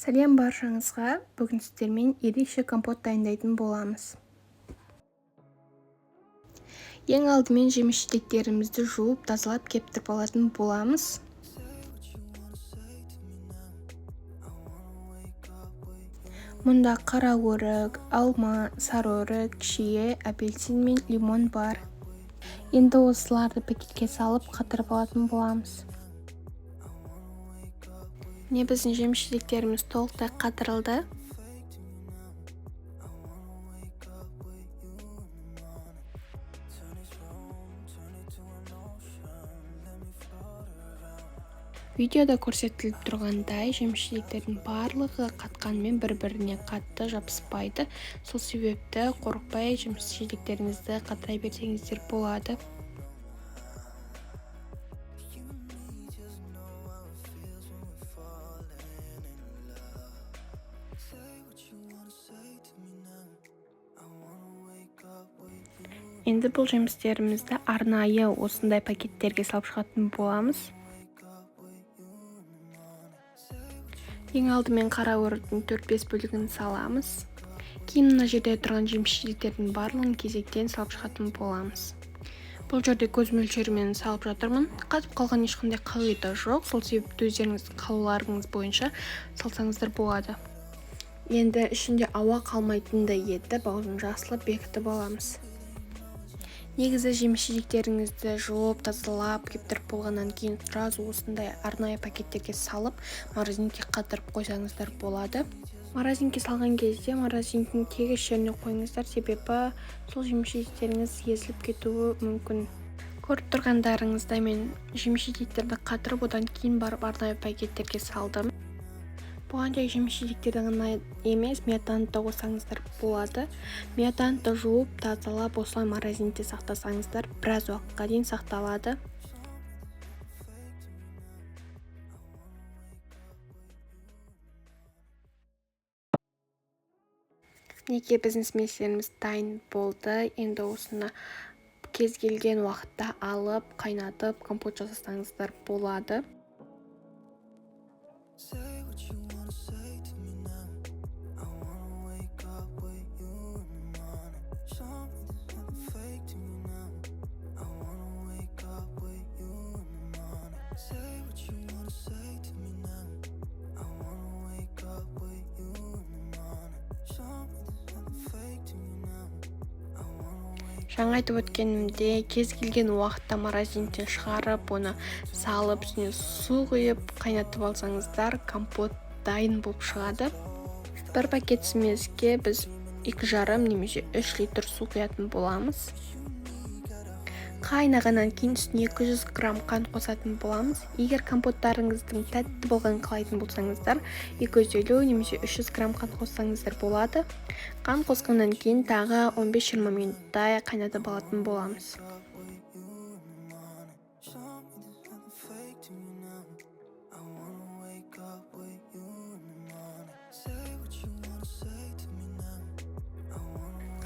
Сәлем баршаңызға! Бүгін сіздермен ерекше компот дайындайтын боламыз. Ең алдымен жеміс-жидектерімізді жуып, тазалап кептіріп алатын боламыз. Мұнда қара өрік, алма, сары өрік, шие, апельсин мен лимон бар. Енді осыларды пакетке салып қатырып алатын боламыз. Міне біздің жеміс-жидектеріміз толықтай қатырылды. Видеода көрсетіліп тұрғандай, жеміс-жидектердің барлығы қатқанмен бір-біріне қатты жабыспайды. Сол себепті қорықпай жеміс-жидектеріңізді қатыра берсеңіздер болады. Енді бұл жемістерімізді арнайы осындай пакеттерге салып шығатын боламыз. Ең алдымен қара өріктің 4-5 бөлігін саламыз. Кейін мына жерде тұрған жеміс-жидектердің барлығын кезектен салып шығатын боламыз. Бұл жерде көз мөлшерімен салып жатырмын. Қатып қалған ешқандай қағида жоқ, сол себепті өздеріңіздің қалауларыңыз бойынша салсаңыздар болады. Енді ішінде ауа қалмайтындай етіп аузын жақсылап бекітіп аламыз. Негізі жеміс-жидектеріңізді жуып, тазалап, кептіріп болғаннан кейін сразу осындай арнайы пакеттерге салып, морозилкаға қатырып қойсаңыздар болады. Морозилкаға салған кезде морозилканың тегіс жеріне қойыңыздар, себебі сол жеміс-жидектеріңіз езіліп кетуі мүмкін. Көріп тұрғандарыңыздай мен жеміс-жидектерді қатырып, одан кейін барып арнайы пакеттерге салдым. Бұған тек жеміс-жидектерді ғана емес, миятаны да қосаңыздар болады. Миятаны да жуып, тазалап, осылай морозилкада сақтасаңыздар, біраз уақытқа дейін сақталады. Мінекей біздің смесьтеріміз дайын болды. Енді осыны кез келген уақытта алып, қайнатып, компот жасасаңыздар болады. Жаңа айтып өткенімде, кез келген уақытта морозилкадан шығарып, оны салып, үстіне су құйып, қайнатып алсаңыздар, компот дайын болып шығады. Бір пакет смеске біз 2,5 немесе 3 литр су құятын боламыз. Қайнағаннан кейін үстіне 200 грамм қант қосатын боламыз. Егер компоттарыңыздың тәтті болғанын қалайтын болсаңыздар, 250 немесе 300 грамм қант қоссаңыздар болады. Қант қосқаннан кейін тағы 15-20 минуттай қайнатып алатын боламыз.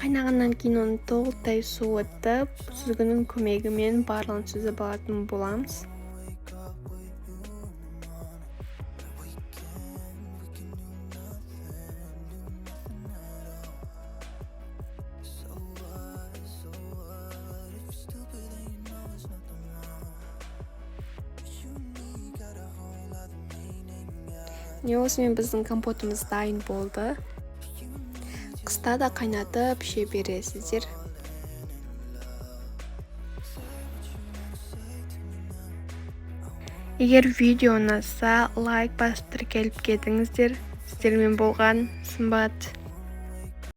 Қайнағаннан кейін оны толықтай суытып, сүзгінің көмегімен барлығын сүзіп алатын боламыз. Міне осымен біздің компотымыз дайын болды. Қыста да қайнатып іше бересіздер. Егер видео ұнаса, лайк басып тіркеліп кетіңіздер. Сіздермен болған Сымбат.